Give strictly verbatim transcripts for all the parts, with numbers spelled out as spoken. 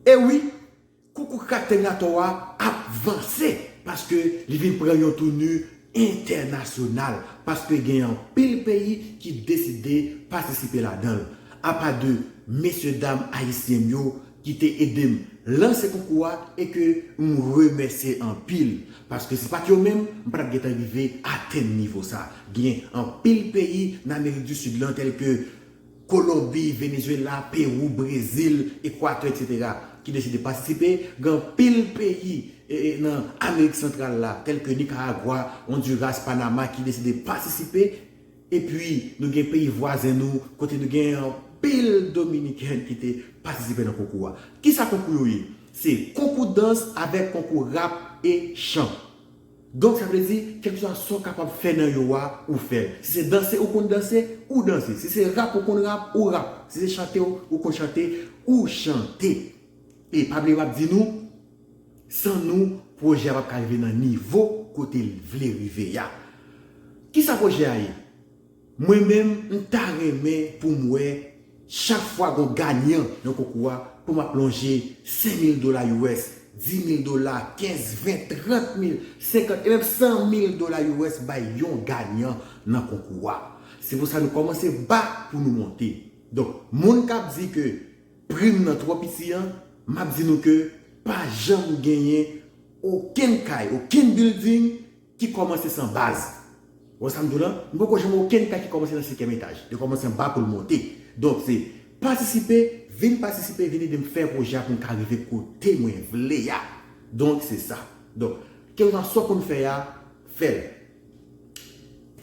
E wi, konkou Rap Terminator a ap vanse, paske li vin pran yon touni entènasyonal, paske gen anpil peyi ki deside patisipe ladan l. Apa de mesye dam ayisyen m yo ki te ede m lanse konkou a e ke m remèsye anpil, paske si pa t yo menm, m pa t ap gentan rive atenn nivo sa. Gen anpil peyi nan Amerik di Sid lan, tèlke Kolonbi, Venezuela, Pewou, Brezil, Ekwatè, etsetera, ki deside patisipe. Gen anpil peyi e, e, nan Amerik Santral la, tèlke Nikaragwa, Ondiras, Panama, ki deside patisipe. Epi, nou gen peyi vwazen nou, kote nou gen anpil Dominiken ki te patisipe nan konkou a. Kisa konkou yo ye? Se konkou dans avèk konkou rap e chan. Donk, sa vle di, kèlkeswa sa w kapab fè nan yo a, ou fè l. Si se danse ou konn danse, ou danse. Si se rap ou konn rap, ou rap. Si se chante ou, ou konn chante, ou chante. E pa bliye m ap di nou, san nou, pwojè a p ap ka rive nan nivo kote l vle rive a. Kisa pwojè a ye? Mwen menm, m ta renmen pou m wè chak fwa gon ganyan nan konkou a, pou m ap lonje senk mil dola U S, dis mil dola, kenz, ven, trant mil, senkant e menm san mil dola U S bay yon ganyan nan konkou a. Se pou sa nou kòmanse ba pou nou monte. Donk, moun k ap di ke prim nan twò piti an, m ap di nou ke pa janm genyen okenn kay, okenn building ki kòmanse san baz. Ou wè sa m di w lan? M poko janm wè okenn kay ki kòmanse nan senkyèm etaj. Li kòmanse anba pou l monte. Donk, se patisipe, vin patisipe, vin ede m fè pwojè a pou m ka rive kote mwen vle a. Donk, se sa. Donk, kèlkeswa sa w konn fè a, fè l.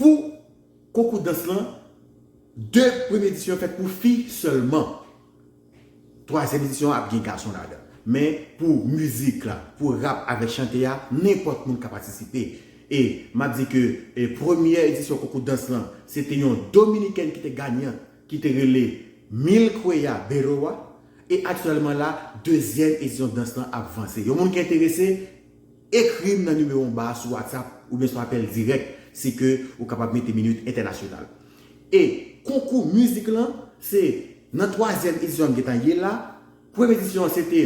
Pou konkou dans lan, de premye edisyon fèt pou fi sèlman. Twazyèm edisyon ap gen gason ladan. Men pou mizik la, pou rap avèk chante a, nenpòt moun ka patisipe. E m ap di ke e, premyè edisyon konkou dans lan, se te yon Dominikèn ki te ganyan, ki te rele Milkweya Beroa. E aktyèlman la, dezyèm edisyon dans lan ap vanse. Yon moun ki enterese, ekri m nan nimewo anba a sou WhatsApp oubyen sou apèl dirèk, si ke ou kapab mete minit entènasyonal. E konkou mizik lan, se nan twazyèm edisyon an m gentan ye la. Premye edisyon an, se te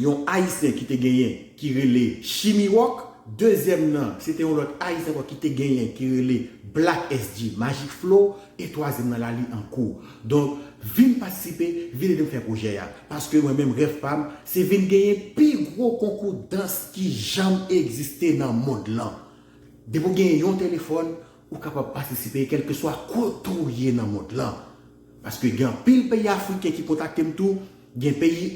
yon Ayisyen ki te genyen, ki rele Chimi Rock. Dezyèm nan, se te yon lòt Ayisyen ankò ki te genyen, ki rele Black S G Magic Flow. E twazyèm nan la, li an kou. Donk, vin patisipe, vin ede m fè pwojè a. Paske mwen menm, rèv pa m, se vin genyen pi gwo konkou dans ki janm egziste nan mond lan. Depi w genyen yon telefòn, ou kapab patisipe, kèlkeswa kote w ye nan mond lan. Paske gen anpil peyi afriken ki kontakte m tou, gen peyi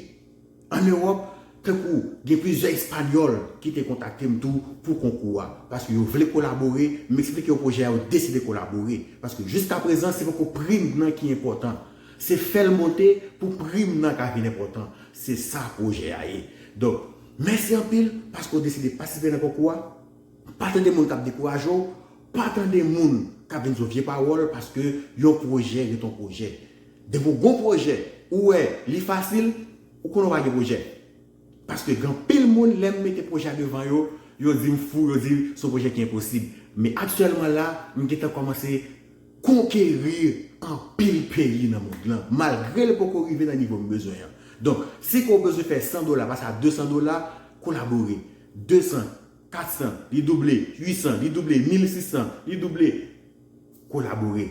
ann Ewòp, tankou gen plizyè Espanyòl ki te kontakte m tou pou konkou a. Paske yo vle kolabore, m eksplike yo pwojè a, yo deside kolabore. Paske jiskaprezan, se poko prim nan ki enpòtan. Se fè l monte pou prim nan ka vin enpòtan. Se sa pwojè a ye. Donk, mèsi anpil paske w deside patisipe nan konkou a. Pa tande moun k ap dekouraje w, pa tande moun k ap vin di w vye pawòl, paske yon pwojè ret yon pwojè. Depi w gon pwojè, ou wè li fasil, ou konnen w pa gen pwojè. Paske gen anpil moun, lè m mete pwojè a devan yo, yo di m fou, yo di se yon pwojè ki enposib. Men aktyèlman la, m gentan kòmanse konkeri anpil peyi nan mond lan, malgre l poko rive nan nivo m bezwen an. Donk, si ke w bezwen fè san dola pase a de san dola, kolabore. De san, kat san, li double, uit san, li double, mil sis san, li double. Kolabore.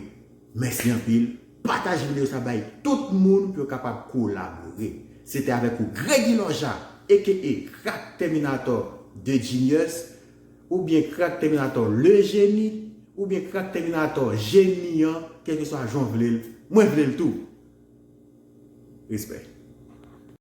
Mèsi anpil. Pataje videyo sa bay tout moun pou yo kapab kolabore. Se te avèk ou, Gregi Lòja, A K A Crack Terminator de Genius, oubyen Crack Terminator le Génie, oubyen Crack Terminator Jeni an, kèlkeswa jan w vle l, mwen vle l tou. Respè.